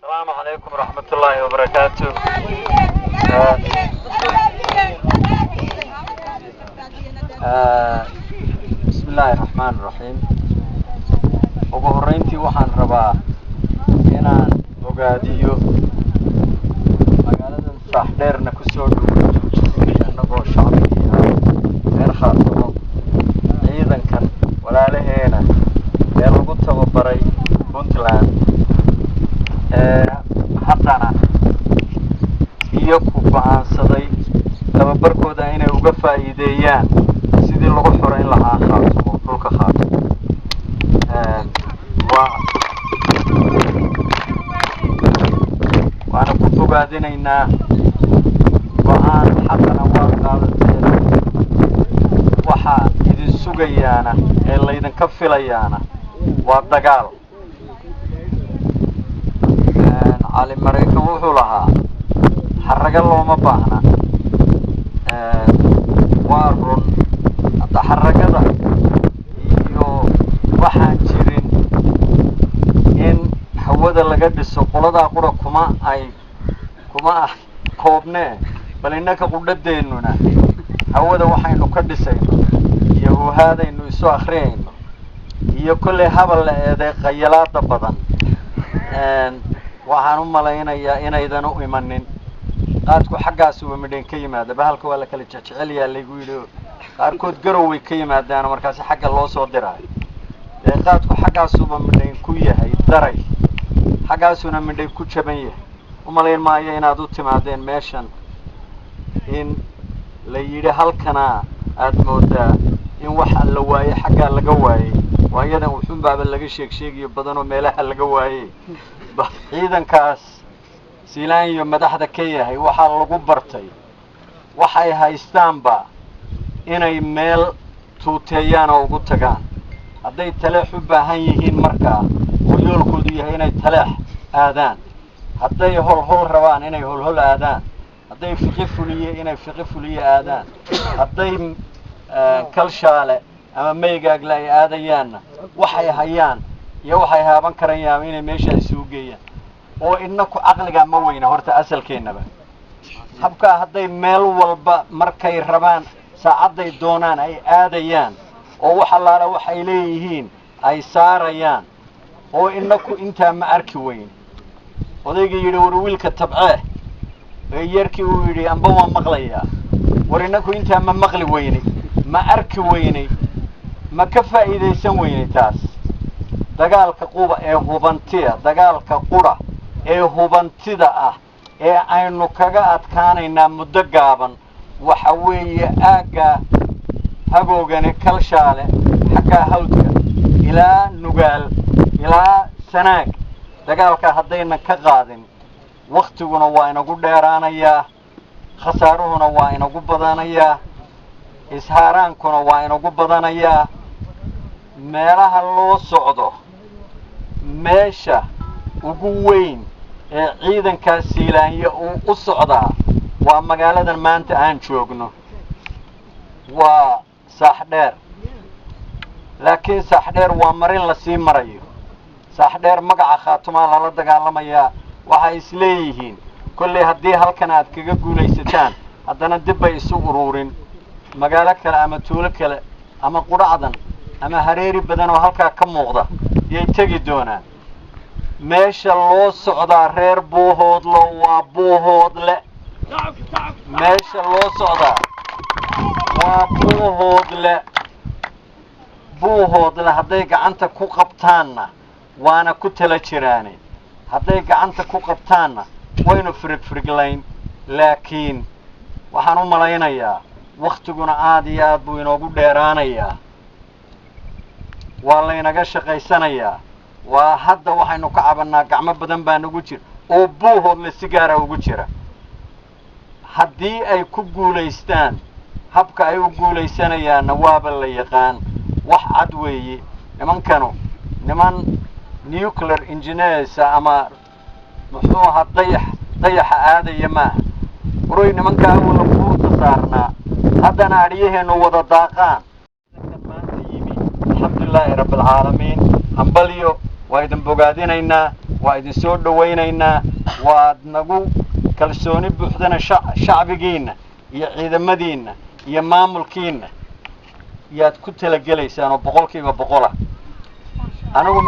Asalaamu calaykum waraxmatullaahi wabarakaatu. Bismi illaahi raxmaan raxiim. Ugu horreyntii waxaan rabaa inaan bogaadiyo magaaladan Saaxdheerna kusoo dhaweeyo, annagoo shacbigii ah reer Khaatumo, ciidankan walaalaheena ee lagu tababaray Puntland ee haddana iyo ku go'aansaday tababarkooda inay uga faa'iideeyaan sidii lagu xoreyn lahaa Khaatumo, dhulka Khaatumo. Waa waana ku bogaadinaynaa go'aan xaqana waa qaadateen. Waxaa idin sugayaana ee laydinka filayaana waa dagaal. Cali Maraykan wuxuu lahaa xarago looma baahna. Waa run, hadda xaragada iyo waxaan jirin in hawada laga dhiso qoladaa qura kuma ay kuma ah koobnee, bal innaka qudhadeennuna hawada waxaynu ka dhisayno iyo huhaadaynu isu akhriyayno iyo kollay habal la eeday khayalaada badan. Waxaan u malaynayaa inaydan u imanin. Qaadku xaggaas uba midhayn ka yimaada, bahalka waa la kala jecjecelyaa laygu yidhi, qaarkood Garoway ka yimaadaano markaasi xagga loo soo diraayo. Dee qaadku xaggaasuba midhayn ku yahay daray, xaggaasuna midhay ku jaban yahay. U malayn maayo inaad u timaadeen meeshan in la yidhi halkanaa aada moodaa in waxa la waayey xaggaa laga waayey. Waayadan wuxuunbaaba laga sheeg sheegayo badanoo meelaha laga waayey. Ciidankaas Siilaanyo madaxda ka yahay waxaa lagu bartay waxay haystaanba inay meel tuuteeyaan oo ugu tagaan. Hadday Taleex u baahan yihiin markaa oo yoolkoodu yahay inay Taleex aadaan, hadday Holhol rabaan inay Holhol aadaan, hadday Fiqi Fuliye inay Fiqi Fuliye aadaan, hadday Kalshaale ama Maygaagle ay aadayaanna, waxay hayaan iyo waxay haaban karayaan inay meesha isugu geeyaan. Oo inaku caqligaa ma weyna horta asalkeennaba. Habkaa hadday meel walba markay rabaan saacadday doonaan ay aadayaan oo wax allaala waxay leeyihiin ay saarayaan, oo inaku intaa ma arki weyn. Odaygii yidhi war wiilka tabcee ee yarkii uu yidhi amba waa maqlayaa. War inaku intaa ma maqli weynay, ma arki weynay, ma ka faa'iidaysan weynay? Taas dagaalka quba ee hubantiya, dagaalka qura ee hubantida ah ee aynu kaga adkaanaynaa muddo gaaban waxa weeye aagga Hagoogane, Kalshaale, xaggaa hawdka ilaa Nugaal ilaa Sanaag. Dagaalka haddaynan ka qaadin, waktiguna waa inagu dheeraanayaa, khasaaruhuna waa inagu badanayaa, ishaaraankuna waa inagu badanayaa. Meelaha loo socdo, meesha ugu weyn ee ciidankaas Siilaanyo uu u socdaa waa magaaladan maanta aan joogno, waa Saaxdheer. Laakiin Saaxdheer waa marin lasii marayo. Saaxdheer magaca Khaatumaa lala dagaalamayaa. Waxay isleeyihiin kollay haddii halkan aad kaga guulaysataan, haddana dib bay isu uruurin magaalo kale ama tuulo kale ama Qudhacdan ama hareeri badan oo halkaa ka muuqda yay tegi doonaan. Meesha loo socdaa reer Buuhoodlo waa Buuhoodle. Meesha loo socdaa waa Buuhoodle. Buuhoodle hadday gacanta ku qabtaanna, waana ku tala jiraane, hadday gacanta ku qabtaanna waynu firigfiriglayn. Laakiin waxaan u malaynayaa waktiguna aada iyo aad buu inoogu dheeraanayaa, waa laynaga shaqaysanayaa. Waa hadda waxaynu ka cabannaa gacmo badan baa nagu jira oo Buuhoodle si gaara ugu jira. Haddii ay ku guulaystaan, habka ay u guulaysanayaanna waaba la yaqaan, wax cad weeye. Nimankanu niman nuclear engineers ama muxuu ahaa dayax dayaxa aadaya maaha. Waroy, nimankaa awala buurta saarnaa, haddana adhiyaheennu wada daaqaan maanta yimi. Alxamdulilaahi rabbi alcaalamiin, hambalyo, waa idin bogaadinaynaa. Waa idin soo dhawaynaynaa. Waad nagu kalsooni buuxdana shacbigiinna iyo ciidamadiinna iyo maamulkiinna yaad ku talagelaysaan oo 100%. Anigu